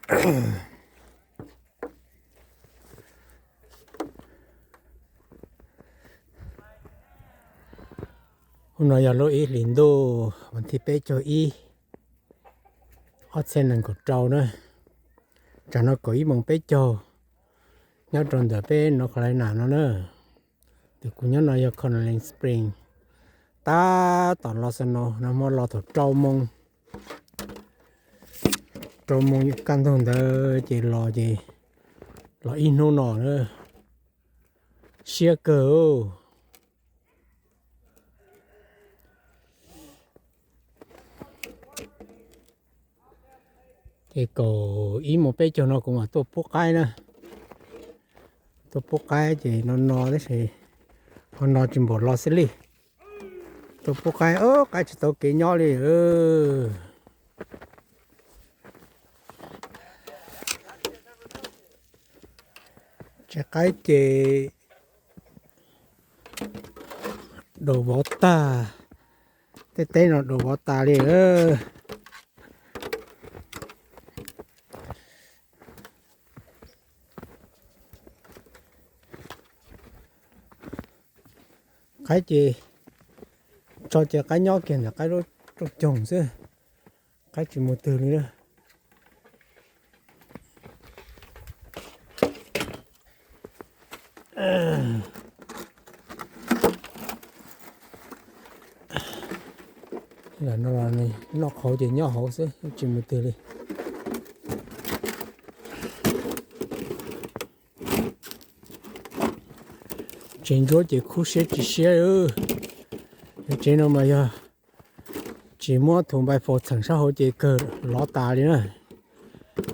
Hnub no yog lub ib hlis ntuj vas thib peb caug ib, ob txhiab nees nkaum rau na. Tsam no kaum ib moos peb caug, nyob rau ntawm peb North Carolina no na. Tus kuv nyob no yog Colorado Springs. Tab tom los snow no, hmo los thaum rau moos, rau moos kaj ntug ntawd ces los ces los ib hnub no na, siab kawg. Ces kaum ib moos peb caug no kuv mam tuaj pub qaib na. Tuaj pub qaib ces no no tab sis ho no tsis npaum los xwb li. Tuaj pub qaib, qaib tsis tau kev nyob li. Tsev qaib ces daus vov tag, tej teb no daus vov tas li. Qaib ces tso ces qaib nyob kiag ntawm qaib lub rooj coog xwb, qaib tsis mus twg li na. Noj qhauv ces nyob hauv xwb tsis mus twg li. Tsev ntsuab ces khub siab tsis siab. Yog tsev no mas yog tsis muab tus npai faus txheem sab hauv ces kawg lov tas li na.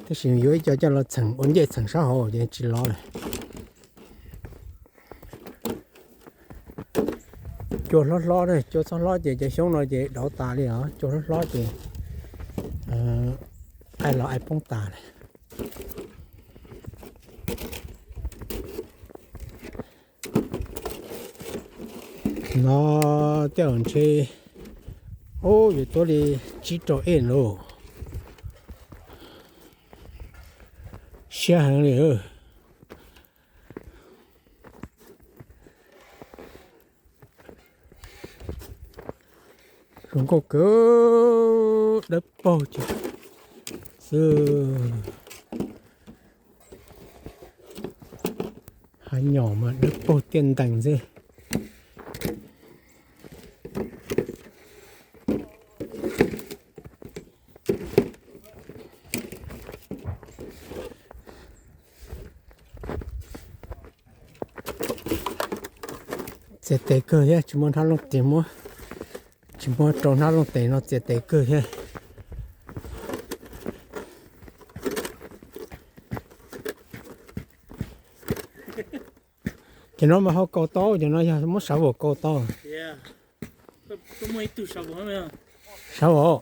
Tab sis yuav ib co coj los txheem ua ncej txheem sab hauv ces tsis lov lawm. Cua hlob hlob, cua txhob hlob ces cov xyoob no ces dauv tas li os. Cua hlob hlob ces ai los ai poob tas li. No tej zaum ntshe, ub, yuav tuab li tsib rau ej lauj. Siab heev li. Zoo nkauj kawg, dawb paug ces xwb. Hav nyom mas dawb paug tiaj ntees xwb. Txias tes kawg thiab, tsis muaj hnab looj tes muab, tsis muab rau hnab looj tes no txias tes kawg thiab. Ces no mas ho kaus tau, ces no yog muab sav vos kaus tau. Sav vos,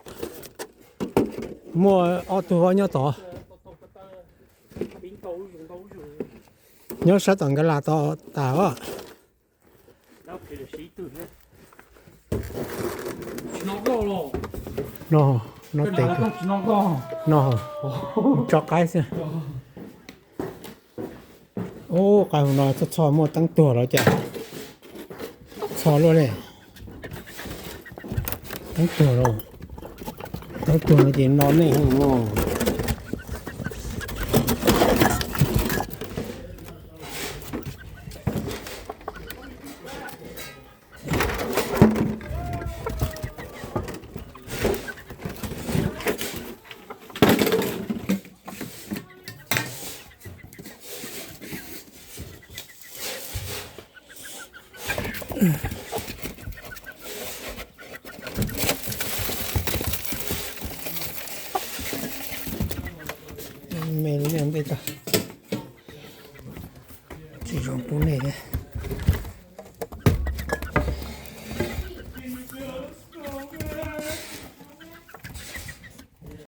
muaj ob tug vos nyob tod. Nyob sab tom nkav las tod tas os. No, no tes, no tso qaib xwb. Ub, qaib hauv no txhoj txhoj muaj teeb tuag los cas. Txhoj luaj li. Teeb tuag los, teeb tuag no ces no nej. Me lub nyuag ntej tso, tsis zoo pub nej thiab.